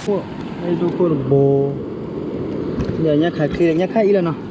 အိၣ်, ဒိခိၣ်တဘိ, ညၣ်ခးချ့လၢညၣ်ခါအံၤလီၤနီၤ.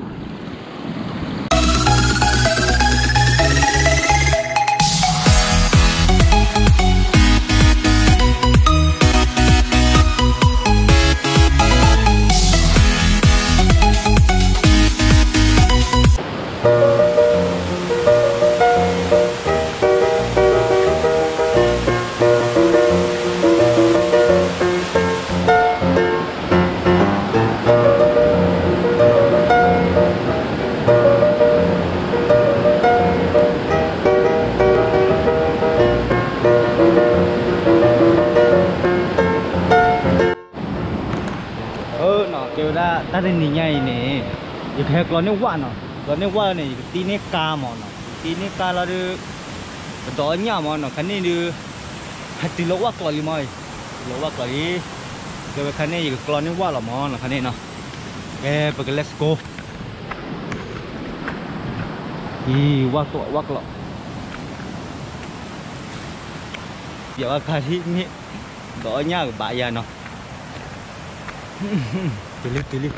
အၢနီၤ ကဲဝဲဒၣ်တၢ်တနံၤညါအံၤန့ၣ် ယကဟဲကျီန့ၢ်ဝၣ်နီၤ, ကျီန့ၢ်ဝၣ်န့ၣ် ယကတ့န့ၢ်ကါမးနီၤ, ယကတ့န့ၢ်ကါလီၤဒီး ပဒိးအီၣ်ညၣ်မးနီၤ, ခါန့ၣ်ဒုး ဟဲတုၤလၢဝၣ်ကျီးလံမး, တုၤလၢဝၣ်ကျီးလံ, ကဲဝဲခါန့ၣ် ယကကျီန့ၢ်ဝၣ်လီၤမးနီၤ, ခါန့ၣ်နီၤ, ကဲ ပက let's go, အံၤ ဝၣ်ကျီး ဝၣ်ကျီး, ပျဲဝဲခါထံၣ်န့ၣ် ဒိးအီၣ်ညၣ်ကဘၣ်ယၤနီၤ, တုၤလံ တုၤလံ,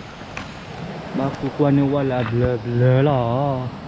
ဘၣ်ဃုကွၢ်န့ၢ်ဝၣ်လၢအဘျၢဘျၢလီၤ.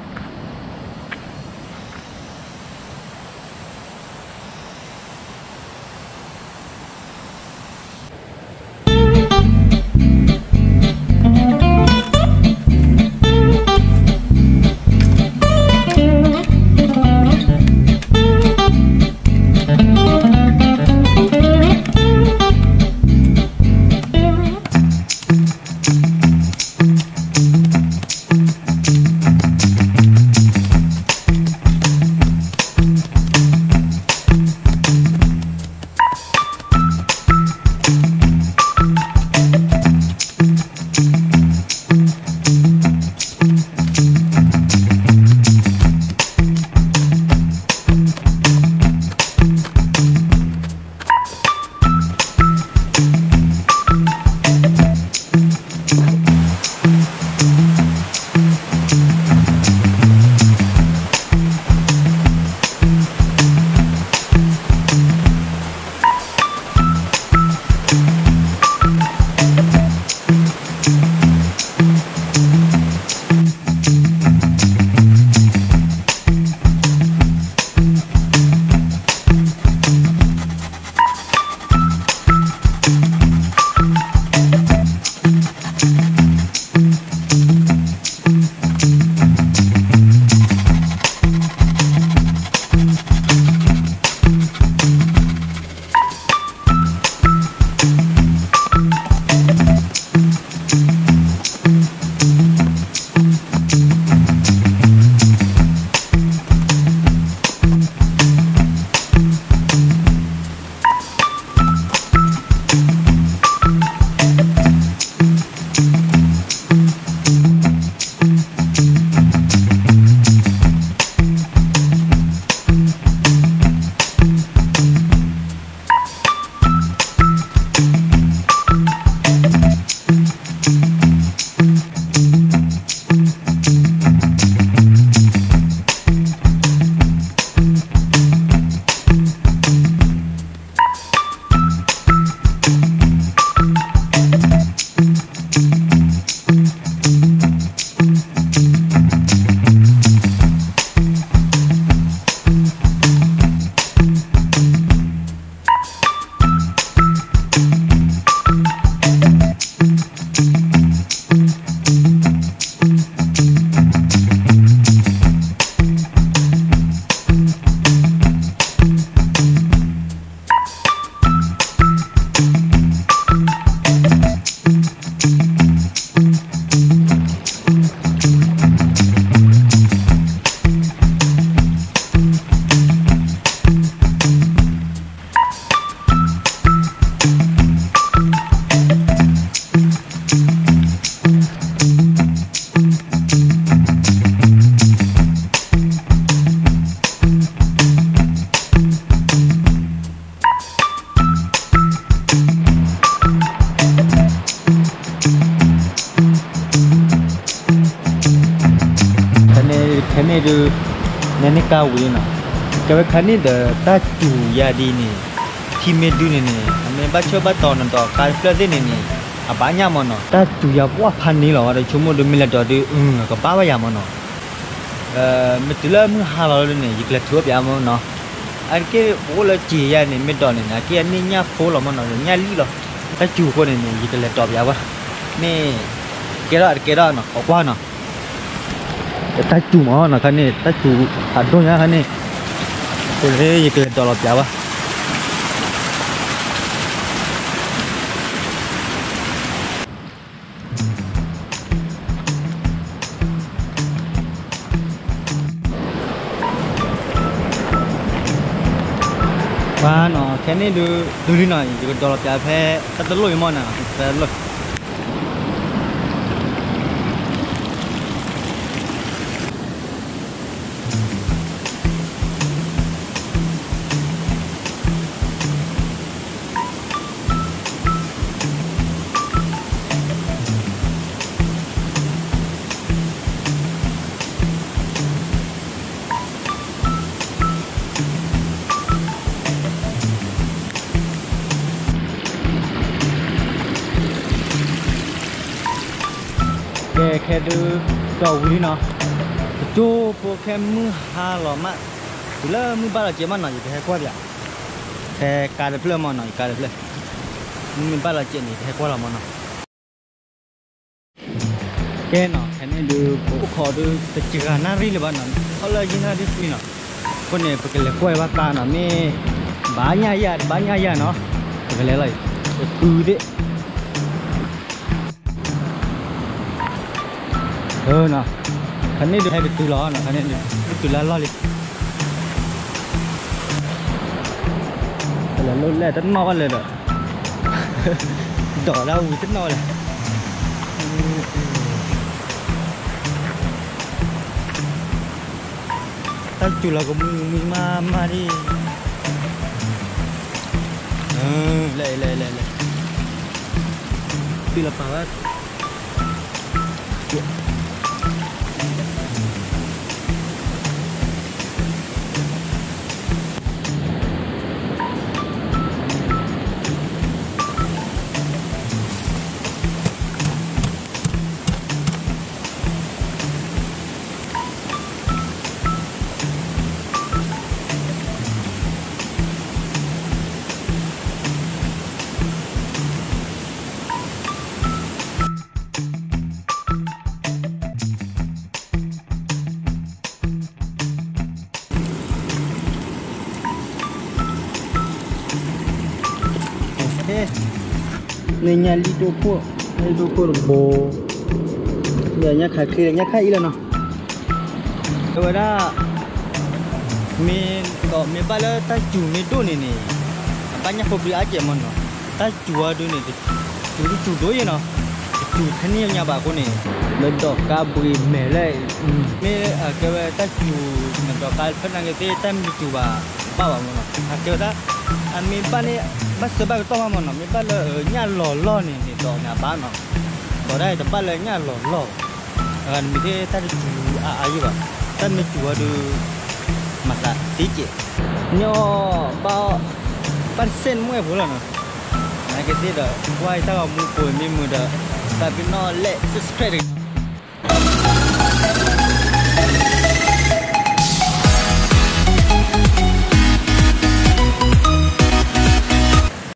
ဖဲန့ၣ်ဒုး နဲန့ၢ်ကါဝံၤလံနီၤ, ကဲဝဲခါန့ၣ်ဒီးတၢ်စူၤယၤဒ်န့ၣ်, ထံမ့ၢ်ဒုန့ၣ်န့ၣ် အမ့ၢ်ဘၣ်ဆၢဘၣ်တီၤနဒီးကါတဖျၢၣ်သ့ၣ်န့ၣ်န့ၣ် အဘၣ်ညၣ်မၢ်နီၤ. တၢ်စူၤယၤပှၢ်ဖးန့ၣ်လီၤဝဲဒီး ဆိကမိၣ်ဒုးမ့ၢ်လဲၤဒီးဒုး အကဘၣ်ဘၣ်ယၤမၢ်နီၤ. မ့ၢ်တုၤလၢမုၢ်ဟါလီၤလၢန့ၣ် ယကလဲၤထုးအီၣ်ပၠးမၢ်နီၤ. အတက့ၢ်ပအိၣ်လၢစံာ်ယၤန့ၣ် မ့ၢ်ဒီးန့ၣ် အက့ၢ်အန့ၢ်ညၣ်ဖိလီၤမၢ်နီၤ, ညၣ်လံၣ်လီၤ. တၢ်စူၤအဃိန့ၣ်န့ၣ် ယကလဲၤဒီးပၠးဝဲ, မ့ၢ်ကဲထီၣ်တကဲထီၣ်နီၤ ကိးကွၢ်နီၤ. တၢ်စူၤမၢ်နီၤ ခါန့ၣ် တၢ်စူၤဖးဒိၣ်ညါခါန့ၣ်, အဃိန့ၣ် ယကလဲၤဒီးလီၤပၠးဝဲ. ပှၤနီၤ ခဲန့ၣ်ဒုး တုၤလံနီၤ ယကဒီးလီၤပၠးဖဲ တၢ်တလိၣ်အံၤမၢ်နီၤ ဖဲတလိၣ် ကဲ ခဲဒုး ဒီးဝံၤလံနီၤ, ပကၠိဖိခဲမုၢ်ဟါလီၤမး, တုၤလၢမုၢ်ဘၣ်လီၤကဲးမၢ်နီၤ ယကဟဲကွၢ်ပၠး, ဖဲကါတဖျၢၣ်မၢ်နီၤ ယကါတဖျၢၣ်, မုၢ်ဘၣ်လီၤကဲးန့ၣ် ယကဟဲကွၢ်လီၤမၢ်နီၤ. ကဲနီၤ ခဲန့ၣ်ဒုး ပအိၣ်ခိးဒုး တစှၤနၣ်ရံၣ်လၢၤဘၣ်နီၤ, ခီလၢယနၣ်ရံၣ်ဆံနီၤ, အဃိန့ၣ် ပကလဲၤကွၢ်ဘၣ်ကါနီၤ မ့ၢ် ဘၣ်ညၣ်ယၤ တဘၣ်ညၣ်ယၤနီၤ, ပကလဲၤလီၤအံၤ ပကုသ့ၣ် နီၤ, ခန့ၣ်ဒုးဟဲကတုၤလီၤနီၤ, ခန့ၣ်ဒုး တုၤလၢအလီၢ်လံ, ပလဲၤလိၣ်လဲၣ်တနီၣ်ဘၣ်လၢၤဒီး, ဒီးဒၣ်ဝံၤတနီၣ်ဘၣ်လၢၤ, တၢ်စူၤလီၤကမှံမှံမးမးဒ်, လဲၤလဲၤလဲၤလဲၤ, တုၤလီၤပာ်ဝဲ န့ၣ်ညၣ်လံၣ်ဒိၣ်ခိၣ်, လံၣ်ဒိၣ်ခိၣ်တဘိ, ဒီးညၣ်ခးချ့ဒီး ညၣ်ခါအံၤလီၤနီၤ, အဝဲဒၣ် မ့ၢ်ဒီးမ့ၢ်ဘၣ်လၢတၢ်စူၤမ့ၢ်ဒိၣ်န့ၣ်န့ၣ်, အဘၣ်ညၣ်ဖိပျံၤအါကဲးမၢ်နီၤ, တၢ်စူၤအီၤဒုးန့ၣ် စူၤဒုးစူၤဒိၣ်ယဲနီၤ, တစူၤထဲန့ၣ်ညါဘၣ်အဃိန့ၣ်, လၢဒီးကါဘှံးမဲာ်လဲၣ်, မ့ၢ်အကဲဝဲတၢ်စူၤ နဒီးကါဖဲနာ်က့ၤသ့ၣ် တၢ်မံၤစူၤဘၣ် ဘၣ်ဘၣ်မၢ်နီၤ, အကဲဝဲဒၣ် အမ့ၢ်ဘၣ်န့ၣ် ဘၣ်စၢၤဘၣ်ကတီၢ်မးမၢ်နီၤ, မ့ၢ်ဘၣ်လၢညၣ်လီၤလီၢ်န့ၣ်န့ၣ်ဒီးန့ၣ်အဘၣ်နီၤ, ဒီးဒၣ်တဘၣ်လၢညၣ်လီၤလီၢ်ဘၣ်, အဂၤတမံၤသ့ၣ်တၢ်တစူၤအါအါယဲဘၣ်, တၢ်မ့ၢ်စူၤအီၤဒုး မၤသးသ့ကဲး, ညီဘၣ် ဘၣ်တစဲးနမှဲၣ်ဖိလီၤနီၤ, နာ်က့ၤသ့ၣ်ဒီး ကွၢ်တၢ်ဂီၤမူဖိမ့ၢ်မုာ်ဒီး သးပ့ၤနီၣ်လဲၣ် subscribe တဂ့ၤ